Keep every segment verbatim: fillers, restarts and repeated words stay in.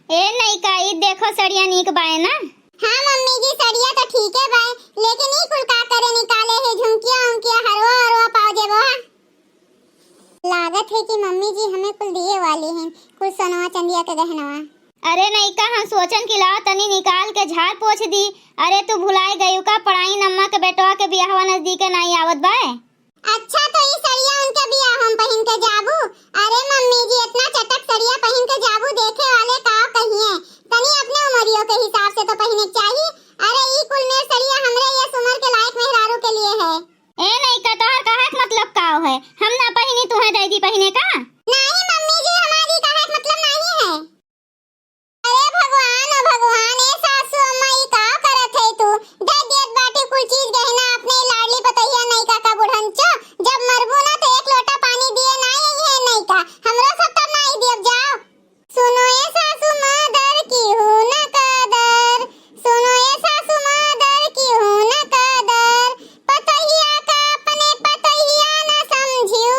ए नइका, ई देखो सड़िया नीक बाय ना? हाँ मम्मी जी, सड़िया तो ठीके बाय, लेकिन ई कुल का करे निकाले है, झुमकिया उमकिया, हरवा हरवा पाव जेबो हा? लागत है कि मम्मी जी हमें कुल दिए वाली हैं, कुल सोनवा चंदिया के गहनवा। अरे नइका, हम सोचन कि लाओ तनी निकाल के झाड़ पोछ दी। अरे तू भुलाए गयू का, पढ़ाई अम्मा के बेटवा के बियाहवा नजदीके नाई आवत बाय। अच्छा, तो ई सड़िया उनके बियाह हम पहिन के जाबू? अरे मम्मी जी, इतना चटक सड़िया पहिन के जाबू, देखे वाले का कहिए? तनी अपने उमरियों के हिसाब से तो पहिने के चाही। अरे ई कुल मेर सड़िया हमरे यस उमर के लायक मेहरारू के लिए है। ए नइका, तोहर कहे के मतलब का है? हम ना पहिनी, तुहे दे दी पहिने का? नहीं मम्मी जी, हमारी कहे के मतलब नहीं है। अरे भगवान, ओ भगवान, ए सासू अम्मा, ई का करत है तू? दे दियत बाटी कुल चीज गहना अपने लाडली पतोहिया नइका का बुढ़ंचो, जब मरबू ना तो एक लोटा पानी दिए ना आई है नइका, हमरो सब तर ना आई दियब, जाओ। सुनो ए सासू मादर की हूँ न कदर, सुनो ए सासू मादर की हूँ न कदर, पतोहिया का अपने पतोहिया न समझियो,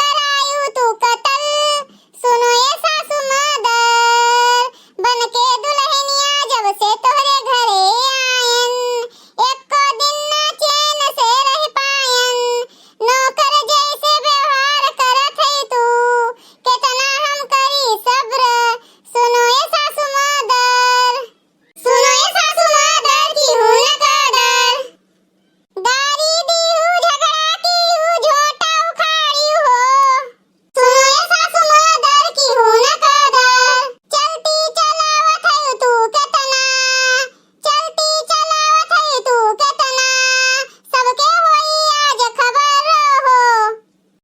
करायू तू कतल। सुनो ए सासू मादर, बन के दुल्हनिया जब से तोहरे घरे आयन, एको दिन ना चैन से रह पायन। नौकर जैसे व्यवहार करत है तू, कितना हम करी सब्र। सुनो ए सासू मादर, सुनो ए सासू मादर की हूँ न कदर। गारी दीहू, झगड़ा कीहू, झोटा उखाड़ीहू हो। सुनो ए सासू मादर की हूँ न कदर। चलती चलावत है तू कितना, चलती चलावत है तू कितना, सबके होई आज खबर हो।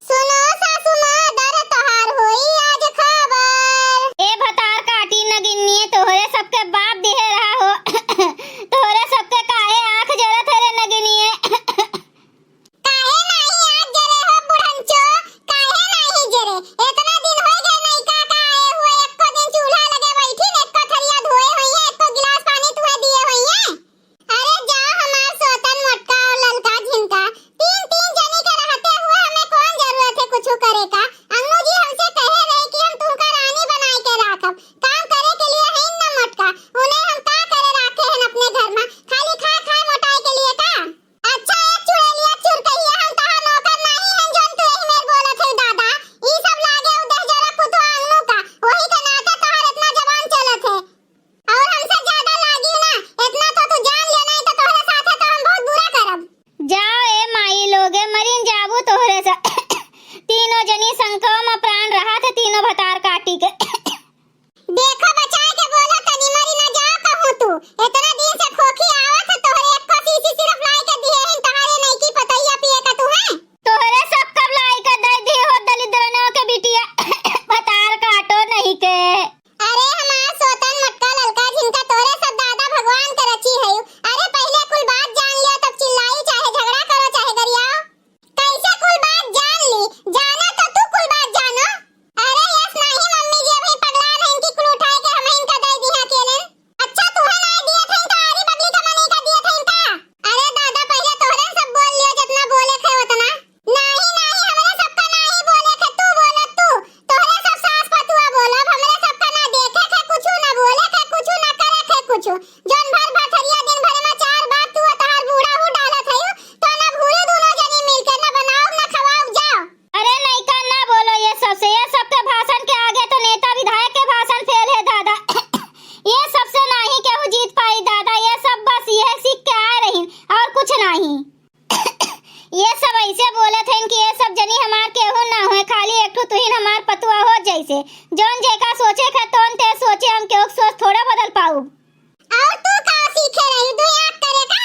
सुनो सासू मादर, तोहार होई आज खबर। ए भतार काटी नगिनिये, तोहरे सबके बाप दिहे रहा हो। तोहरे सबके काहे आँख जरत है रे नगिनिये? काहे नाही आँख जरे हो बुढ़ंचो? काहे नाही जरे? इतना दिन होई गए नइका का आए हुए, एको दिन चूल्हा लगे बैठी न एको थरिया धोए होइए, एको गिलास पानी तुहे दिए होइए। अरे जा हमार सोतन मोटका और ललका झिनका, तीन तीन जनी के रहते हुए हमें कौन जरूरत है कुछ करे का? अम्मू जी हमसे कहे रहे कि हम तुमका रानी बनाए के राखब, काम करे के लिए है न मोटका, उन्हें हम का करे राखे हैं अपने घर में, खाली खाए खाए मोटाए के लिए का? अच्छा एक चुड़ैलिया चुरकहिया, हम तहार नौकर नहीं हैं जौन तू यही मेर बोलत है दादा, ई सब लागे उ दहजरा कुतवा अम्मू का, वही के नाते तहार इतना जबान चलत है। और हमसे ज्यादा लागी ना, इतना तो तू जान ले, नहीं तो तोहरे साथे तो हम बहुत बुरा करब। जाओ ए माई लोगे, मरिन जाबू तोहरे से। तीनों जनी संकवा में प्राण रहा थे, तीनों भतार काटी के। देखो बचाए के बोलो तनी, मरी ना जाओ कहूँ तू। इतना दिन से खोखी आवत है, तोहरे एक को शीशी सिर्फ लाई के दिए हैं, तोहरे नइकी पतैया पिए का तू है। तोहरे सब कब लाई के दे दिए हो दलिद्रनों के बिटिया। भतार काटो नहीं के। अरे हमार सोतन मोटका ललका झिनका, तोरे सब दादा भगवान के रची हयू। अरे पहिले कुल बात जान लियो, तब चिल्लाई चाहे झगड़ा करो चाहे गरियाओ। कैसे कुल बात जान ली? जानो तो तू कुल बात जानो। अरे यस नाही मम्मी जी, अभी पगला नहीं कि कुल उठाए के हम इनका दे दी अकेले। अच्छा तू है नाई दिए थे तो आरी बगली का मनी का दिए थे इनका। अरे दादा पहिले तोहरे सब बोल लियो जितना बोले थे उतना। नाही, नाही, हमरे सबका नाही बोले थे, तू बोलत तू। तोहरे सब सास पतुआ बोलब, हमरे सबका ना देखे थे कुछु, ना बोले थे कुछु, ना करे थे कुछु। जौन भर भथरिया दिन भर में चार बार तू आ तहार बूढ़ा हूँ डालत है, तो ना भूलू दोनों जनी मिलके, ना बनाओ, ना खवाओ, जाओ। अरे नइका ना बोलो ये सबसे, ये सबके भाषण के आगे तो नेता विधायक के भाषण फेल है दादा। ये सबसे नाही केहू जीत पाई दादा, ये सब बस ये सीख के आ रही और कुछ नाही। ये सब ऐसे बोलत हइन कि ये सब जनी हमार केहू ना होए, खाली एक ठो तुहिन हमार पतुआ हो जैसे। जौन जेका सोचे के तौन ते सोचे, हम केहू के सोच थोड़ा बदल पाउब। और तू का सीखे रही, दुई आँख करे का?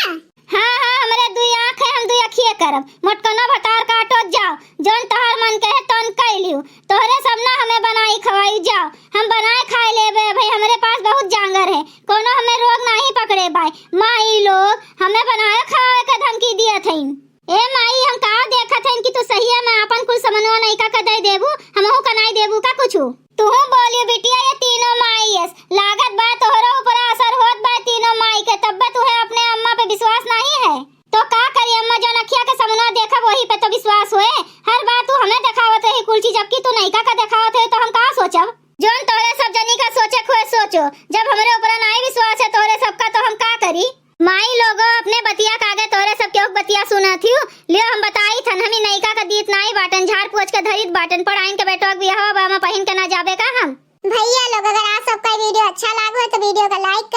हाँ, हाँ, हमरे दुई आँख है, हम दुई अखिए करब। मोटकनो भतार काटो जाओ, जौन तोहर मन कहे तौन कइ लियो। तोहरे सब ना हमें बनाई खवाई जाओ, हम बनाए खाए लेबे, भाई हमरे पास बहुत जांगर है, कोनो हमें रोग नाही पकड़े बाय। माई लोग हमें बनाए खाए के धमकी दियत हइन। ए माई, हम का देखत हइन कि तू सहिया में आपन कुल समनवा नइका के दे देबू, हमहू का नाई देबू का कुछु? तुहू बोलियो बिटिया, ये तीनों माई यस, लागत बा तोहरो ऊपर असर होत बा तीनों माई के, तब्बे तुहे अपने अम्मा पे विश्वास नाही है। तो का करी अम्मा, जौन अखिया के समनवा देखब वही पे तो विश्वास होए। हर बार तू हमें देखावत रही कुल चीज, जबकि तू नइका का देखावत रही तो हम का सोचब? जौन तोहरे सब जनी का सोचे खोए जो, जब हमरे ऊपर नाई विश्वास है तोहरे सबका, तो हम का करी? माई लोगो, अपने बतिया का आगे तोहरे सब केहू के बतिया सुनत हियो। लियो, हम बताई थन, हम ई नइका का दीत नाई बाटन, झाड़ पोछ के धरित बाटन, पढ़ाइन के बेटवा के बियाहवा बा, हम पहिन के ना जाबे का हम? भैया लोग, अगर आप सबका वीडियो अच्छा लागो है तो वीडियो का लाइक